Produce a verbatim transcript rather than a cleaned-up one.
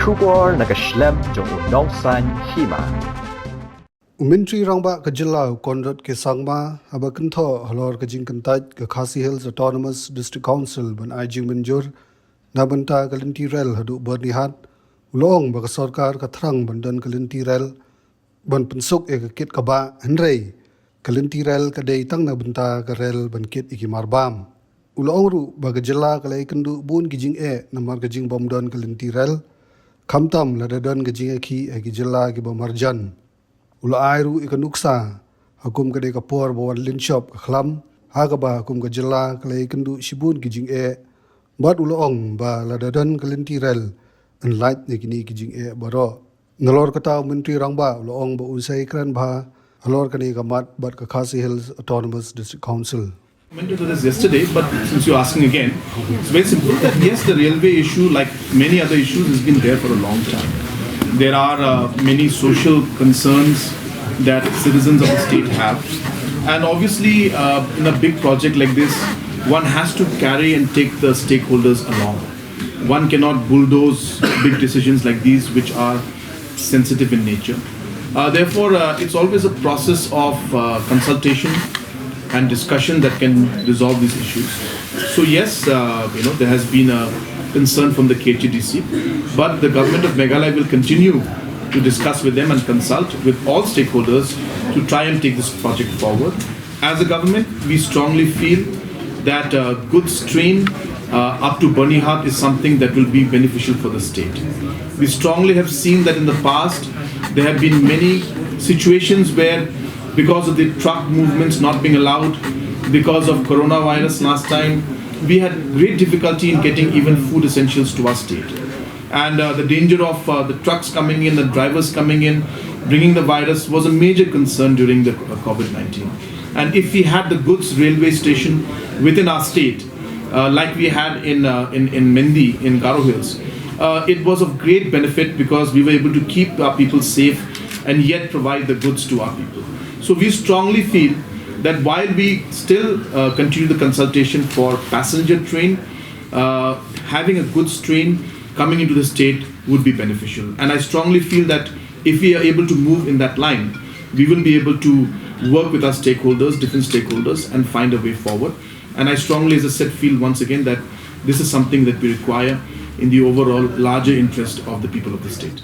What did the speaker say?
Khubor na ka shlem jong u nongsan hima. U Myntri Rangbah ka jylla u Conrad K Sangma haba kynthoh halor ka jingkyntait ka Khasi Hills Autonomous District Council ban ai jingmynjur na bynta ka lynti rel haduh Byrnihat, u la ong ba ka sorkar ka thrang ban don ka lynti rel ban pynsuk ïa ka kit ka bah, hynrei ka lynti rel ka dei tang na bynta ka rel ban kit ïa ki marbam. U la ong ruh ba ka jylla ka la ïakynduh bun ki jingeh namar ka jingbym don ka lynti rel, khamtam lada don ka jingïakhih ha ki jylla kiba marjan. U la ai ruh ïa ka nuksa ha kum ka dei ka por ba wan lynshop ka khlam, ha kaba ha kum ka jylla ka la ïakynduh shibun ki jingeh. Bad u la ong ba lada don ka lynti rel, yn lait na kine ki jingeh baroh. Nalor kata u Myntri Rangbah u la ong ba un sa ïakren bha halor kane ka mat bad ka Khasi Hills Autonomous District Council. Commented on this yesterday, but since you're asking again, it's very simple that yes, the railway issue, like many other issues, has been there for a long time. There are uh, many social concerns that citizens of the state have, and obviously, uh, in a big project like this, one has to carry and take the stakeholders along. One cannot bulldoze big decisions like these, which are sensitive in nature. Uh, therefore, uh, it's always a process of uh, consultation and discussion that can resolve these issues. So yes, uh, you know, there has been a concern from the K H A D C, but the government of Meghalaya will continue to discuss with them and consult with all stakeholders to try and take this project forward. As a government, we strongly feel that a goods train uh, up to Byrnihat is something that will be beneficial for the state. We strongly have seen that in the past there have been many situations where, because of the truck movements not being allowed, because of coronavirus last time, we had great difficulty in getting even food essentials to our state. And uh, the danger of uh, the trucks coming in, the drivers coming in, bringing the virus was a major concern during the uh, COVID nineteen. And if we had the goods railway station within our state, uh, like we had in, uh, in, in Mendi, in Garo Hills, uh, it was of great benefit because we were able to keep our people safe and yet provide the goods to our people. So we strongly feel that while we still uh, continue the consultation for passenger train, uh, having a goods train coming into the state would be beneficial. And I strongly feel that if we are able to move in that line, we will be able to work with our stakeholders, different stakeholders, and find a way forward. And I strongly, as I said, feel once again that this is something that we require in the overall larger interest of the people of the state.